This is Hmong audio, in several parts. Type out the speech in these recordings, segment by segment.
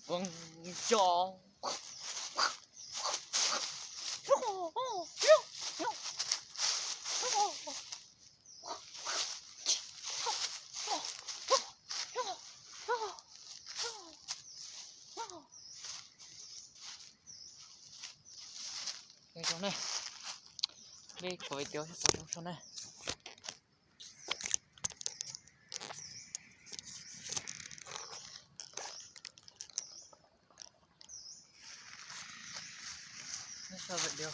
Voo zog. Zoo na, peb kov video thiab pom zoo sau na. Sau video,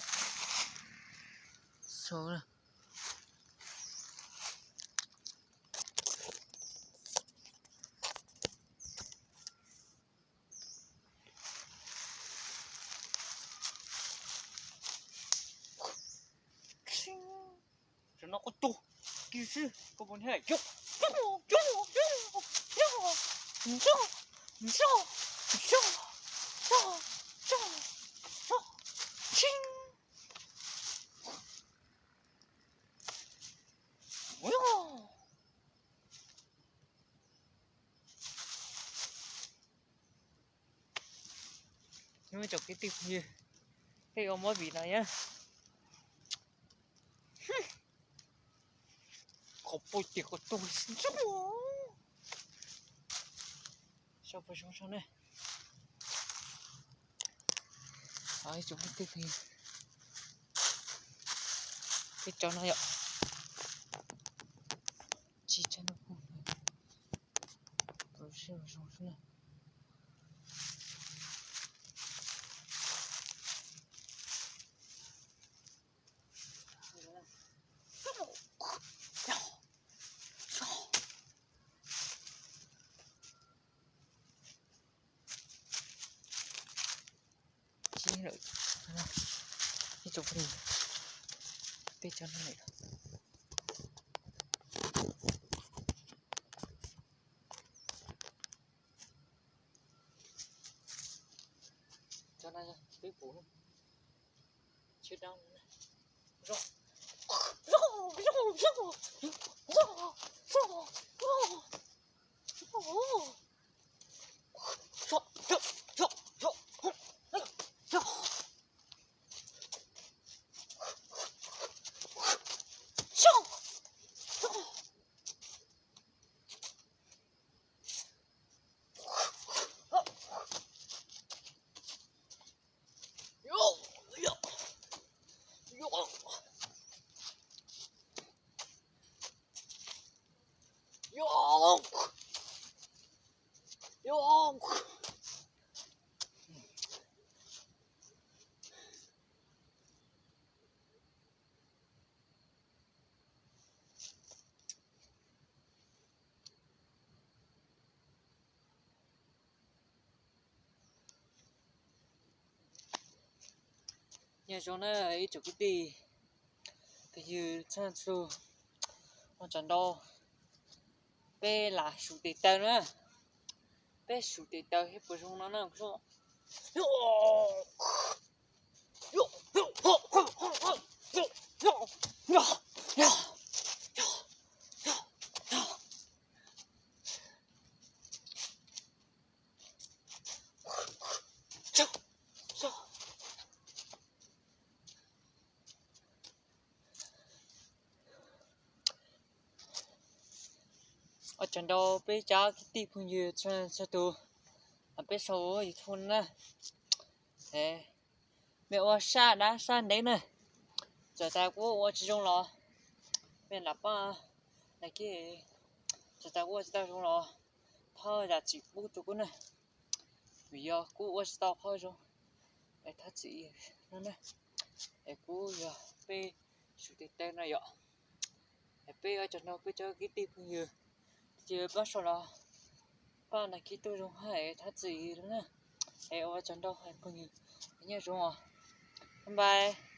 sau na. Tam no koj tuag kiag xwb koj puas ntshai. Nyob zoo ib tsoom kwv tij phooj ywg, peb ua movie no yog qhov poj tiag qhov tuag. Sau pom zoo sau na. Ib tsoom kwv tij phooj ywg, peb cov no yom, tsis tshaj no kuj zoo xwb na. Ib tsoom phooj ywg, peb cov no lawm. Cov no peb pum, tsis dab. Nyob zoo na ib tsoom kwv tij phooj ywg txhua leej txhua tus, ua tsaug ntau. Peb lam sum tes taw na, peb sum tes taw thiab puas zoo no na. Ua tsaug ntau peb cov kwv tij phooj ywg txhua tus, peb sau YouTube na. Mej ua sab dab sab ntev na, txawm tas kuv ua tsis zoo los mej lam pab, txawm tas kuv ua tsis tau zoo los thov zam txim pub rau kuv na, vim yog kuv ua tsis tau qhov zoo, es thov txim no na. Es kuv yog peb sum tes taw no yom. Es peb ua tsaug ntau peb cov kwv tij phooj ywg, ces pab sau los pab đăng ký tuaj zoo hab es thov txim na. Es ua tsaug ntau phooj ywg, nyob zoo os, bye bye.